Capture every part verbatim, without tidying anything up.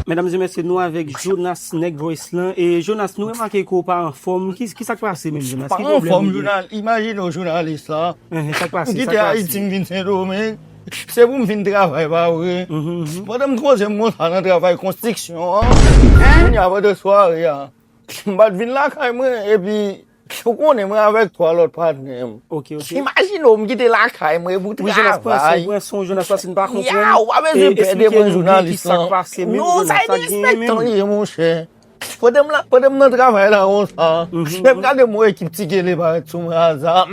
Medam e mesye, nou avèk Jonas, nèg Voice lan. E Jonas, nou remake ke w pa anfòm. Ki, ki sa k pase menm, Jonas? Ki pwoblèm ou gen? Jounal, imajine w jounalis la. Ehe, sa k pase? M kite Ayiti, m vin Sendomeng. Se pou m vin travay, pa vre? Pandan m koze m konsa nan travay konstriksyon an, kounye a pandan sware a, m pa t vin lakay mwen, epi ou konnen mwen avèk twa lòt patnè m. Ok, ok. Imajine w, m kite lakay mwen pou travay. Wi, Jonas, pran son, pran son, Jonas, paske n pa konprann. Ya, ou pa bezwen pè de mwen, jounalis lan. Non, sa e derespektan li ye, monchè. Pandan m la, pandan m nan travay la konsa, lè m gade m wè ekip Ti Gele parèt sou mwen aza.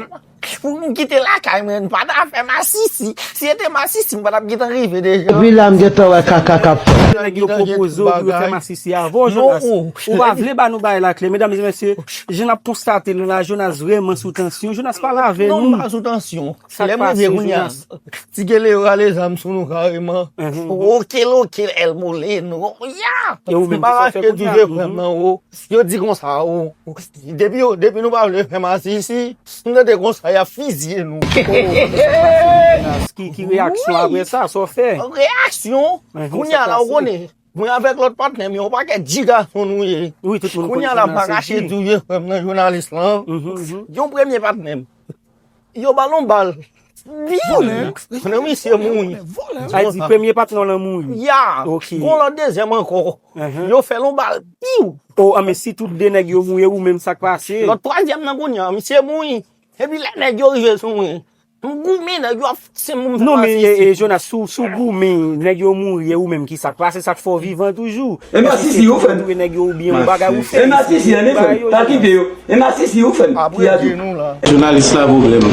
Pou m kite lakay mwen, m pa ta fè masisi. Si se te masisi, m pa t ap gentan rive deja. Epi la, m gentan wè kaka k ap fèt. Nèg yo pwopoze w pou yo fè masisi avè w, Jonas. Ou pa vle ba nou bagay la klè. Medam e mesye, jan n ap konstate l la, Jonas vrèman sou tansyon. Jonas, pale avè nou. Non, m pa sou tansyon. Lè m rive kounye a, Ti Gele yo rale zam sou nou kareman. Oke, loke, El Moleno. Ya! M pa rache tou je frè m nan wo. Yo di konsa, o, depi yo, depi nou pa vle fè masisi, m tande konsa, y ap fizye nou. Ki, ki reyaksyon apre sa, sa w fè? Reyaksyon? Kounye a la, ou konnen, mwen avèk lòt patnè m yo, yon pakèt dji gason nou ye. Wi, tout moun konnen. Kounye a la, m pa kache tou je frè m nan jounalis lan. Yon premye patnè m. Yo ba l yon bal. Piw! Nan misye mouri. Sa di premye patnè w lan mouri. Ya! Ok. Gon lòt dezyèm ankò. Yo fè l yon bal. Piw! O, a, men si tout de nèg yo mouri, ou menm sa k pase? Lòt twazyèm nan kounye a, misye mouri. Epi lè nèg yo rive sou mwen, m goumen, nèg yo ap fòse m pou m fè masisi. Non, men, e, e, Jonas, si w, si w goumen, nèg yo mouri, e ou menm ki sa k pase, sa k fè w vivan toujou? E masisi ou fè m. Nèg yo oubyen yon bagay ou fè. E masisi, ann fè m. Pa kite yo. E masisi ou fè m. Apre di nou la. Jounalis la pwoblèm.